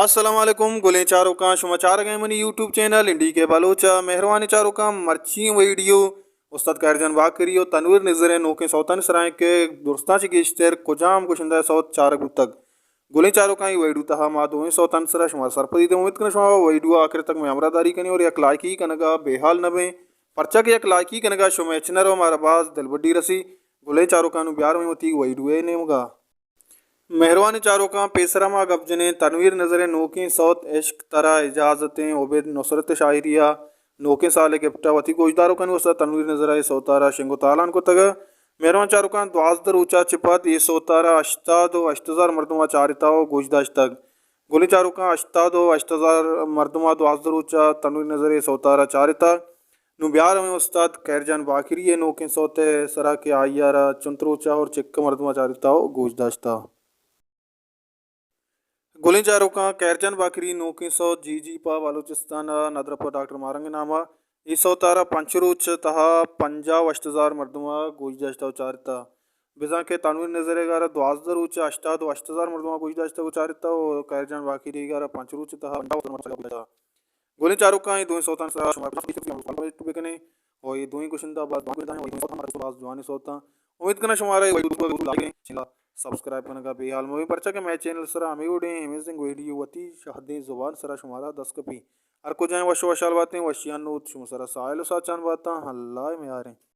السلام علیکم گلیں چاروکاں، شما چارگ ءَ منی یوٹیوب چینل انڈی کے بلوچ ءَ۔ مہروانیں چاروکاں، مرچی ویڈیو استاد خیر جان باقری و تنویر نذر ءِ نوکیں سوتانی سرا ایں کہ درستاں چہ گیشتر کجام گشندہ ءِ سوت چارگ بوتگ۔ گلیں چاروکاں، اے ویڈیو تہا ما دوئیں سوتانی سرا شما سرپدی دیں۔ امید کناں شما ویڈیو آخر تک مئے ہمراہ داری کنیں اور یک لائکی کنگا بے حال نہ بیں، پرچا کہ یک لائکی کنگا شمئے چنر و مارا باز دلبڈی رسی۔ گلیں چاروکاں، نوں بیار ایں وتی ویڈیو ءِ نیمگا۔ مہروانیں چاروکاں، پیسرا ما گپ جنیں تنویر نذر ءِ نوکیں سوت عشق ترا اجازتیں عبید نصرت ءِ شاعری ءَ۔ نوکیں سال ءِ گپٹ ءَ وتی گوشداروکانی واستا تنویر نذر ءَ اے سوتارا شنگ و تالان کتگ۔ مہروان چاروکاں، دوازدہ روچ ءَ چہ پد اے سوتارا ہشتاد و ہشت ہزار مردم ءَ چارتہ و گوش داشتگ۔ گلیں چاروکاں، ہشتاد و ہشت ہزار مردم ءَ دوازدہ روچ ءَ تنویر نذر ءِ اے سوتارا چارتہ۔ نوں بیار ایں استاد خیر جان باقری ءِ نوکیں سوت ءِ سرا کہ آئی ءَ را چنت روچ ءَ اور چک مردم ءَ چارتہ و گوش داشتہ۔ گلیں چاروکاں، خیر جان باقری نوکیں سوت جی جی پہ بلوچستان ءَ ندر پہ ڈاکٹر ماہرنگ ءِ نام ءَ۔ اے سوتارا پنچ روچ ءِ تہا پنجاہ و ہشت ہزار مردم ءَ گوش داشتہ و چارتہ۔ بزاں کہ تنویر نذر ءِ گارا دوازدہ روچ ءَ ہشتاد و ہشت ہزار مردم ءَ گوش داشتہ و چارتہ و خیر جان باقری ءِ گارا پنچ روچ ءِ تہا پنجاہ ہزار مردم ءَ گوش داشتہ۔ گلیں چاروکاں، اے دوئیں سوتانی سرا شما کمنٹ بکنیں۔ و اے دوئیں گشندہ باز جوان گشندہ ایں، و اے دوئیں سوت ہم باز جوانیں سوتاں۔ امید کناں شمارا اے ویڈیو دوست بوتگ، چینل سبسکرائب کنگا بے حال مہ بیں، پرچا کہ مئے چینل سرا ہمے وڑیں امیزنگ ویڈیو وتی شہدیں زبان سرا شمارا دست کپی۔ ہر کجائیں وش و وشحال باتیں، وشیانی نود شما سرا ساہیل و ساچان باتاں، اللہ ءِ میاریں۔